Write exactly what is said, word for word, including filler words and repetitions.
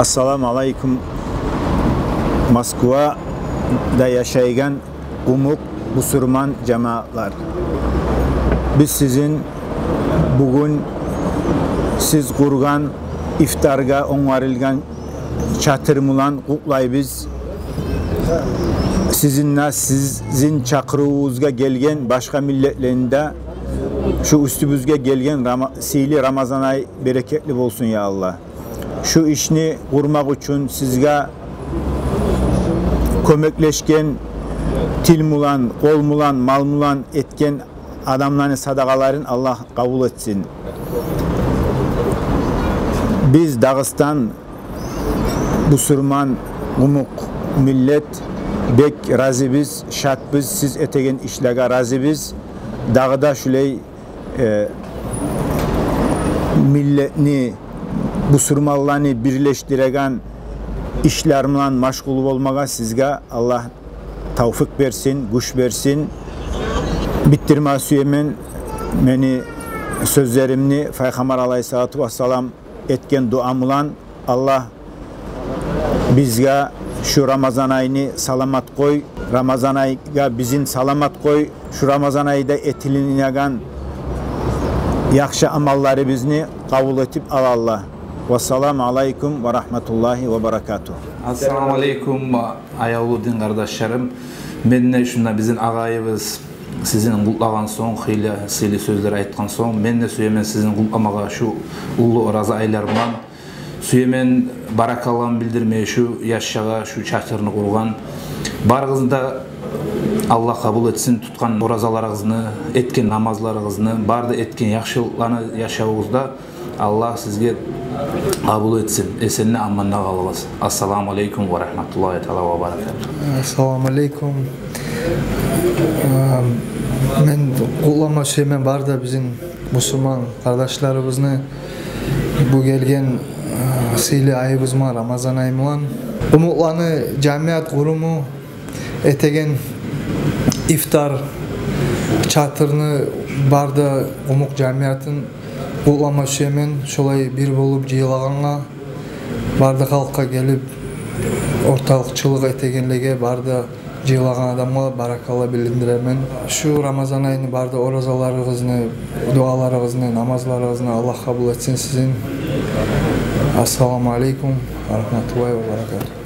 Ассаламу алейкум, Москвада яшайгъан къумукъ бусурман жамаатлар. Биз сизин бугюн сиз къургъан ифтаргъа онгарылгъан чатыр булан къутлайбыз. Сизин де, сизин чакъырывугъузгъа гелген башгъа миллетлени де шу уьстюбюзге гелген Рама-, сыйлы Рамазан ай берекетли болсун, я Аллагь. Шу ишни къурмакъ учун сизге кёмеклешген, тил булан, къол булан, мал булан этген адамланы садагъаларын Аллагь къабул этсин. Биз, Дагъыстан, бусурман, къумукъ миллет, бек разибиз, шатбыз, сиз этеген ишлеге разибиз. Дагъы да шулай э, миллетни, бусурманланы бирлешдиреген ишлер булан машгъул болмагъа сизге Аллагь тавфикъ берсин, гюч берсин. Битдирме сюемен мени сёзлеримни Пайхаммар алайгьиссалату вассалам этген дуа булан: Аллагь, бизге шу Рамазан айны саламат къой, Рамазан айгъа бизин саламат къой, шу Рамазан айда этилинеген яхшы амалларыбызны къабул этип ал, Аллагь. Вассаламу алейкум ва рагьматуллагьи ва баракатугь. Ассаламу алейкум, аявлу дин къардашларым. Мен де шунда бизин агъайыбыз сизин къутлагъан сонг, хыйлы сыйлы сёзлер айтгъан сонг, мен де сюемен сизин къутламагъа шу уллу ораза айлар булан. Сюемен баракалламны билдирмеге шу яшгъа, шу чатырны къургъан. Барыгъызны да Аллагь къабул этсин тутгъан оразаларыгъызны, этген намазларыгъызны, бары да этген яхшылыкъланы яшавугъузда Аллагь сизге къабул этсин. Эсен-аман къалыгъыз. Ассаламу алейкум ва рагьматуллагьи таала ва баракатугь. Ассаламу алейкум. Э, мен къутлама сюемен бары да бизин бусурман къардашларыбызны бу гелген, э, сыйлы айыбыз булан, Рамазан айы булан. Къумукъланы жамият къуруму этеген ифтар чатырны бары да къумукъ жамиятын къутлама сюемен, шолай бир болуп жыйылагъангъа, бары да халкъгъа гелип ортакъчылыкъ этегенлеге, бары да жыйылагъан адамгъа баракалла билдиремен. Шу Рамазан айны бары да оразаларыгъызны, дуаларыгъызны, намазларыгъызны Аллагь къабул этсин сизин. Ассаламу алейкум ва рагьматуллагьи ва баракатугь.